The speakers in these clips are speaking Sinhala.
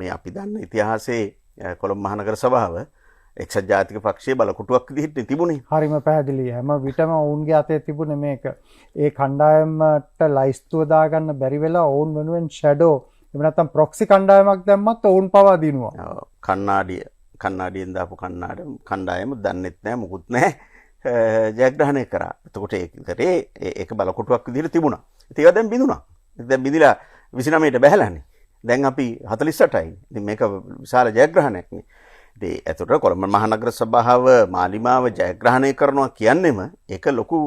මේ අපි දන්න ඉතිහාසයේ කොළඹ මහනගර සභාව එක්සත් ජාතික පක්ෂයේ බලකොටුවක් විදිහට තිබුණේ. හරිම පැහැදිලි. හැම විටම ඔවුන්ගේ අතේ තිබුණේ මේක. ඒ කණ්ඩායමට ලයිස්තුව දාගන්න බැරි වෙලා ඔවුන් වෙනුවෙන් ෂැඩෝ එහෙම නැත්නම් ප්‍රොක්සි කණ්ඩායමක් දැම්මත් ඔවුන් පවා දිනුවා. ඔව්. කන්නාඩියෙන් දාපු කණ්ඩායම දන්නෙත් නෑ මුකුත් නෑ ජයග්‍රහණය කරා. එතකොට ඒක කරේ ඒක බලකොටුවක් විදිහට තිබුණා. ඉතින් ඒවා දැන් බිඳුණා. දැන් බිඳිලා 29ට බැහැලානේ. දැන් අපි 48යි. ඉතින් මේක විශාල ජයග්‍රහණයක් නේ. ඉතින් එතකොට කොළඹ මහනගර සභාව මාලිමාව ජයග්‍රහණය කරනවා කියන්නෙම ඒක ලොකු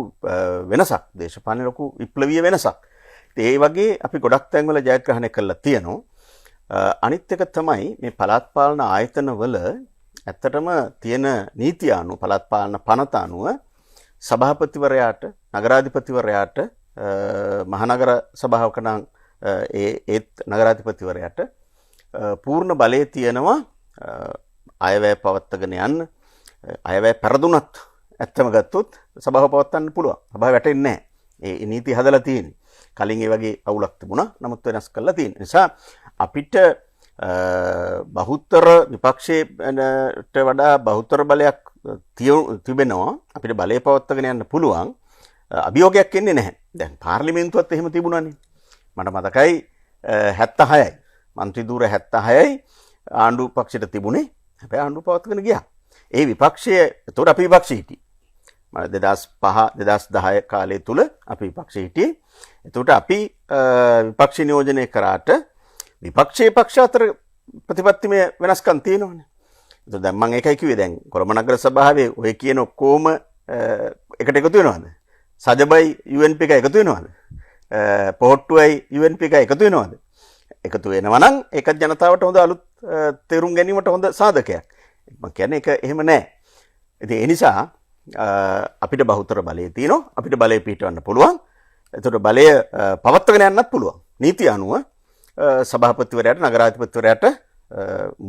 වෙනසක්. දේශපාලන ලොකු විප්ලවීය වෙනසක්. ඉතින් ඒ වගේ අපි ගොඩක් තැන්වල ජයග්‍රහණය කරලා තියෙනවා. අනිත් එක තමයි මේ පළාත් පාලන ආයතනවල ඇත්තටම තියෙන නීතිය අනුව පළාත් පාලන පනත අනුව සභාපතිවරයාට නගරාධිපතිවරයාට මහනගර සභාවක නම් ඒත් නගරාධිපතිවරයාට පූර්ණ බලය තියෙනවා අයවැය පවත්වාගෙන යන්න. අයවැය පෙරදුනත් ඇත්තම ගත්තොත් සභාව පවත්වන්න පුළුවන්. සභාව වැටෙන්නේ නැහැ. ඒ නීති හදලා තියෙන්නේ. කලින් ඒ වගේ අවුලක් තිබුණා. නමුත් වෙනස් කරලා තියෙන නිසා අපිට බහුතර විපක්ෂයට වඩා බහුතර බලයක් තිබෙනවා. අපිට බලය පවත්වාගෙන යන්න පුළුවන්. අභියෝගයක් එන්නේ නැහැ. දැන් පාර්ලිමේන්තුවත් එහෙම තිබුණානේ. මට මතකයි 76යි මන්ත්‍රී ධූර 76යි ආණ්ඩු පක්ෂයට තිබුණේ. හැබැයි ආණ්ඩුව පවත්වාගෙන ගියා. ඒ විපක්ෂය එතකොට අපි විපක්ෂයේ හිටියේ. මම 2005 2010 කාලය තුල අපි විපක්ෂයේ හිටියේ. එතකොට අපි විපක්ෂ නියෝජනය කරාට විපක්ෂයේ පක්ෂ අතර ප්‍රතිපත්තිමය වෙනස්කම් තියෙනවනේ. එතකොට දැන් මම ඒකයි කිව්වේ දැන් කොළඹ නගර සභාවේ ඔය කියන ඔක්කොම එකට එකතු වෙනවද? සජබයි UNP එක එකතු වෙනවද? පොහොට්ටුවයි UNP එක එකතු වෙනවද? එකතු වෙනවා නම් ඒකත් ජනතාවට හොඳ අලුත් තේරුම් ගැනීමට හොඳ සාධකයක්. මම කියන්නේ ඒක එහෙම නෑ. ඉතින් ඒ නිසා අපිට බහුතර බලය තියෙනවා. අපිට බලය පිහිටවන්න පුළුවන්. එතකොට බලය පවත්වාගෙන යන්නත් පුළුවන්. නීති අනුව සභාපතිවරයාට නගරාධිපතිවරයාට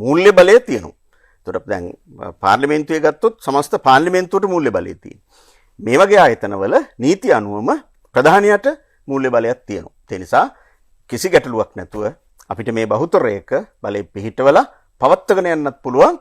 මූල්‍ය බලය තියෙනවා. එතකොට දැන් පාර්ලිමේන්තුවේ ගත්තොත් සමස්ත පාර්ලිමේන්තුවට මූල්‍ය බලය තියෙනවා. මේ වගේ ආයතනවල නීති අනුවම ප්‍රධානියට මූල්‍ය බලයක් තියෙනවා. ඒ නිසා කිසි ගැටලුවක් නැතුව අපිට මේ බහුතරයක බලය පිහිටවලා පවත්වාගෙන යන්නත් පුළුවන්.